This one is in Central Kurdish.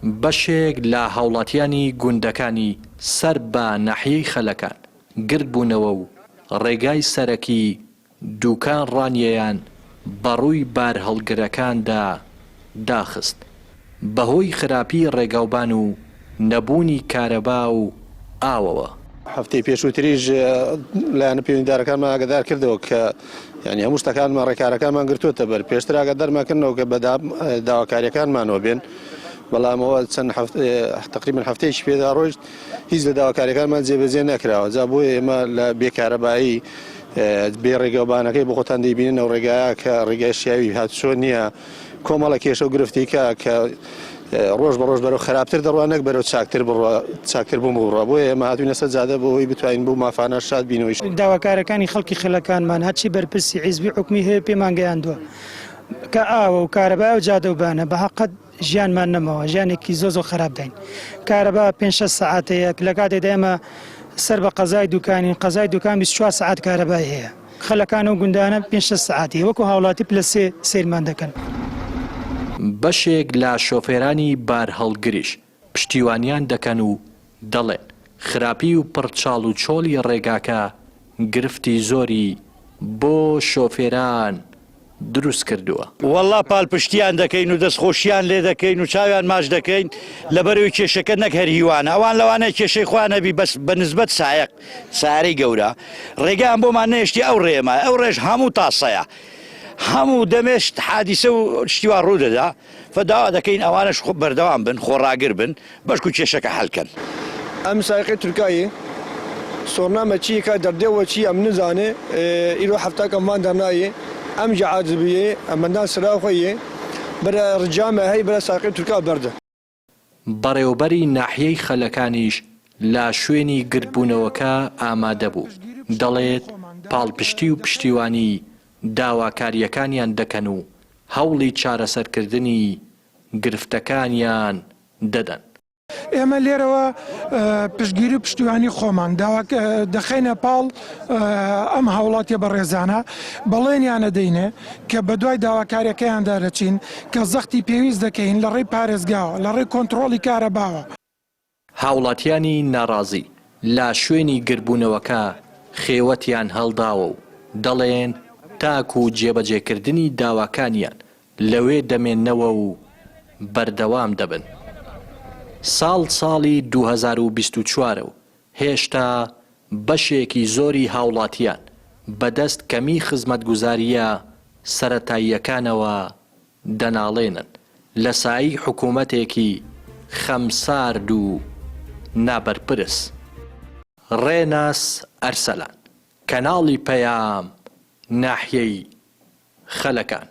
بەشێک لە هاوڵاتیانی گوندەکانی سەر بە ناحیەی خەلەکان گردبوونەوە و ڕێگای سەرەکی دوکان ڕانیەیان بەڕووی بارهەڵگرەکاندا داخست بەهۆی خراپی ڕێگاوبان و نەبوونی کارەبا و ئاوەوە. هەفتەی پێشووتریش لایەنە پەیوەندیدارەکانمان ئاگادار کردەوە کە یانی هەموو شتەکانمان ڕێکارەکانمان گرتووەتە بەر پێشتر ئاگادارمان کردنەوە کە بە داواکاریەکانمانەوە بێن بەڵام ئەوە چەند تقریبا هەفتەیەکی پێدا ڕۆیشت هیچ لە داواکاریەکانمان جێبەجێ نەکراوە جا بۆیە ئێمە لە بێکارەبایی بێ ڕێگەوبانەکەی بۆ خۆتان دەیبینن ئەو ڕێگایە کە ڕێگای شیاوی هاتوچۆ نییە کۆمەڵە کێشە و گرفتی کە کە ڕۆژ بە ڕۆژ بەرەو خراپتر دەڕوا نەک بەرەو چاکتر بڕوا چاکتر بوون بڕوا بۆیە ئێمە هاتوینە سەر جادە بۆ ئەوەی بتوانین بەو مافانە شاد بینەوەی. داواکارەکانی خەڵکی خێلەکانمان هەرچی بەرپرسی حیزبی حکومی هەیە پێمان گەیاندووە کە ئاوە و کارەبایە و جادە و بانە بە هەقەت ژیانمان نەماوە ژیانێکی زۆر زۆر خراپ داین کارەبا پێ شەش سەعاتەیە لە کاتێکدا ئێمە سەر بە قەزای دوکانین قەزای دوکان 24 سەعات کارەبای هەیە خەلەکان و گوندانە پێ شەش سەعاتی وەکو هاوڵاتی پلە سێ سەیرمان دەکەن. بەشێک لە شۆفێرانی بارهەڵگریش پشتیوانیان دەکەن و دەڵێن، خراپی و پڕ چاڵ و چۆڵی ڕێگاکە گرفتی زۆری بۆ شۆفێران دروست کردووە. وەڵا پالپشتیان دەکەین و دەستخۆشیان لێ دەکەین و چاویان ماچ دەکەین لەبەرئەوەی کێشەکە نەک هەر هیوانە ئەوان لەوانەیە کێشەی خۆیان هەبی بەس بە نسبەت سایەق سارەی گەورە ڕێگەیان بۆمان نەهێشتی ئەو ڕێیە مایە ئەو ڕێش هەموو تاسەیە هەموو دەمێشت حادیسە و شتی وا ڕوو دەدا فە داوا دەکەین ئەوانەش خۆ بەردەوام بن خۆڕاگر بن بەشکو کێشەکە حەل کەن. ئەم سایقی تورکایی سۆرنا مە چی کا دەردێ وە چی ئەم نزانێ ئیرۆ هەفتا کەم ڤان دەرنایێ ئەم ژە عاجز بیێ ئەم بەندان سرا خۆ یێ برا رجا مە هەی برا سایقی تورکا بەردە. بەڕێوەبەری ناحیەی خەلەکانیش لە شوێنی گردبوونەوەکە ئامادەبوو، دەڵێت، پاڵپشتی و پشتیوانی داواکارییەکانیان دەکەن و هەوڵی چارەسەرکردنی گرفتەکانیان دەدەن. ئێمە لێرەوە پشتگیری و پشتیوانی خۆمان دەخەینە پاڵ ئەم هاوڵاتیە بەڕێزانە، بەڵێنیان ئەدەینێ کە بەدوای داواکاریەکەیاندا دەچین، کە زەختی پێویست دەکەین لە ڕێی پارێزگاوە، لە ڕێی کۆنتڕۆڵی کارەباوە. هاوڵاتیانی ناڕازی لە شوێنی گردبوونەوەکە خێوەتیان هەڵداوە و دەڵێن تاکو جێبەجێکردنی داواکانیان لەوێ دەمێننەوە و بەردەوام دەبن. ساڵ ساڵی 2024 ە و هێشتا بەشێکی زۆری هاوڵاتیان بەدەست کەمی خزمەتگوزارییە سەرەتاییەکانەوە دەناڵێنن لە سایەی حکومەتێکی خەمسارد و نابەرپرس. ڕێناس ئەرسەلان، کەناڵی پەیام، ناحیەی خەلەکان.